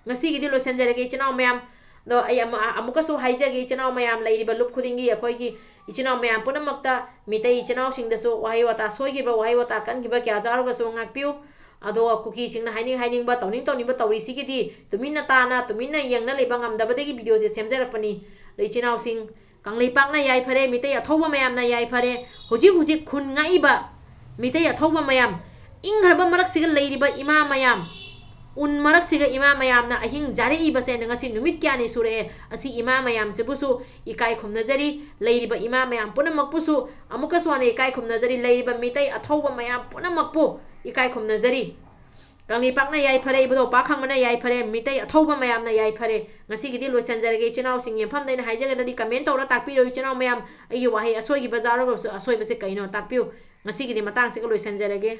ꯉꯁꯤꯒꯤꯗꯤ ꯂꯣꯏꯁꯤꯟꯖꯔꯒꯦ, ꯏꯆꯤꯟ ꯏꯅꯥꯎ ꯃꯌꯥꯝ꯫ ꯑꯗꯣ ꯑꯩ ꯑꯃ-, ꯑꯃꯨꯛꯀꯁꯨ ꯍꯥꯏꯖꯒꯦ, ꯏꯆꯤꯟ ꯏꯅꯥꯎ ꯃꯌꯥꯝ, ꯂꯩꯔꯤꯕ ꯂꯨꯞ ꯈꯨꯗꯤꯡꯒꯤ ꯑꯩꯈꯣꯏꯒꯤ ꯏꯆꯤꯟ ꯏꯅꯥꯎ ꯃꯌꯥꯝ ꯄꯨꯝꯅꯃꯛꯇ, ꯃꯤꯇꯩ ꯏꯆꯤꯟ ꯏꯅꯥꯎꯁꯤꯡꯗꯁꯨ ꯋꯥꯍꯩ ꯋꯥꯇꯥ ꯁꯣꯏꯈꯤꯕ, ꯋꯥꯍꯩ ꯋꯥꯇꯥ ꯀꯟꯈꯤꯕ ꯀꯌꯥ ꯌꯥꯎꯔꯒꯁꯨ ꯉꯥꯛꯄꯤꯌꯨ꯫ ꯑꯗꯣ ꯀꯨꯀꯤꯁꯤꯡꯅ ꯍꯥꯏꯅꯤꯡ ꯍꯥꯏꯅꯤꯡꯕ, ꯇꯧꯅꯤꯡ ꯇꯧꯅꯤꯡꯕ ꯇꯧꯔꯤꯁꯤꯒꯤꯗꯤ ꯇꯨꯃꯤꯟꯅ ꯇꯥꯅ, ꯇꯨꯃꯤꯟꯅ ꯌꯦꯡꯅ ꯂꯩꯕ ꯉꯝꯗꯕꯗꯒꯤ ꯚꯤꯗꯤꯑꯣꯁꯦ ꯁꯦꯝꯖꯔꯛꯄꯅꯤ꯫ ꯑꯗꯣ ꯏꯆꯤꯟ ꯏꯅꯥꯎꯁꯤꯡ, ꯀꯪꯂꯩꯄꯥꯛꯅ ꯌꯥꯏꯐꯔꯦ, ꯃꯤꯇꯩ ꯑꯊꯧꯕ ꯃꯌꯥꯝꯅ ꯌꯥꯏꯐꯔꯦ꯫ ꯍꯧꯖꯤꯛ ꯍꯧꯖꯤꯛ ꯈꯨꯟ ꯉꯥꯛꯏꯕ ꯃꯤꯇꯩ ꯑꯊꯧꯕ ꯃꯌꯥꯝ, ꯏꯪꯈ꯭ꯔꯕ ꯃꯔꯛꯁꯤꯒ ꯂꯩꯔꯤꯕ ꯏꯃꯥ ꯃꯌꯥꯝ, ꯎꯟ ꯃꯔꯛꯁꯤꯒ ꯏꯃꯥ ꯃꯌꯥꯝꯅ ꯑꯍꯤꯡ ꯌꯥꯔꯛꯏꯕꯁꯦ ꯉꯁꯤ ꯅꯨꯃꯤꯠ ꯀꯌꯥꯅꯤ ꯁꯨꯔꯛꯑꯦ꯫ ꯑꯁꯤ ꯏꯃꯥ ꯃꯌꯥꯝꯁꯤꯕꯨꯁꯨ ꯏꯀꯥꯏ ꯈꯨꯝꯅꯖꯔꯤ, ꯂꯩꯔꯤꯕ ꯏꯃꯥ ꯃꯌꯥꯝ ꯄꯨꯝꯅꯃꯛꯄꯨꯁꯨ ꯑꯃꯨꯛꯀꯁꯨ ꯍꯟꯅ ꯏꯀꯥꯏ ꯈꯨꯝꯅꯖꯔꯤ, ꯂꯩꯔꯤꯕ ꯃꯤꯇꯩ ꯑꯊꯧꯕ ꯃꯌꯥꯝ ꯄꯨꯝꯅꯃꯛꯄꯨ ꯏꯀꯥꯏ ꯈꯨꯝꯅꯖꯔꯤ꯫ ꯀꯪꯂꯩꯄꯥꯛꯅ ꯌꯥꯏꯐꯔꯦ, ꯏꯕꯨꯙꯧ ꯄꯥꯛ ꯈꯪꯕꯅ ꯌꯥꯏꯐꯔꯦ, ꯃꯤꯇꯩ ꯑꯊꯧꯕ ꯃꯌꯥꯝꯅ ꯌꯥꯏꯐꯔꯦ꯫ ꯉꯁꯤꯒꯤꯗꯤ ꯂꯣꯏꯁꯤꯟꯖꯔꯒꯦ꯫ ꯏꯆꯤꯟ ꯏꯅꯥꯎꯁꯤꯡ ꯌꯦꯡꯐꯝꯗ ꯑꯩꯅ ꯍꯥꯏꯖꯒꯗꯕꯗꯤ comment ꯇꯧꯔ ꯇꯥꯛꯄꯤꯔꯣ, ꯏꯆꯤꯟ ꯏꯅꯥꯎ ꯃꯌꯥꯝ꯫ ꯑꯩꯒꯤ ꯋꯥꯍꯩ ꯑꯁꯣꯏꯈꯤꯕ ꯌꯥꯎꯔꯒꯁꯨ ꯑꯁꯣꯏꯕꯁꯦ ꯀꯩꯅꯣ ꯇꯥꯛꯄꯤꯌꯨ꯫ ꯉꯁꯤꯒꯤꯗꯤ ꯃꯇꯥꯡꯁꯤꯒ ꯂꯣꯏꯁꯤꯟꯖꯔꯒꯦ꯫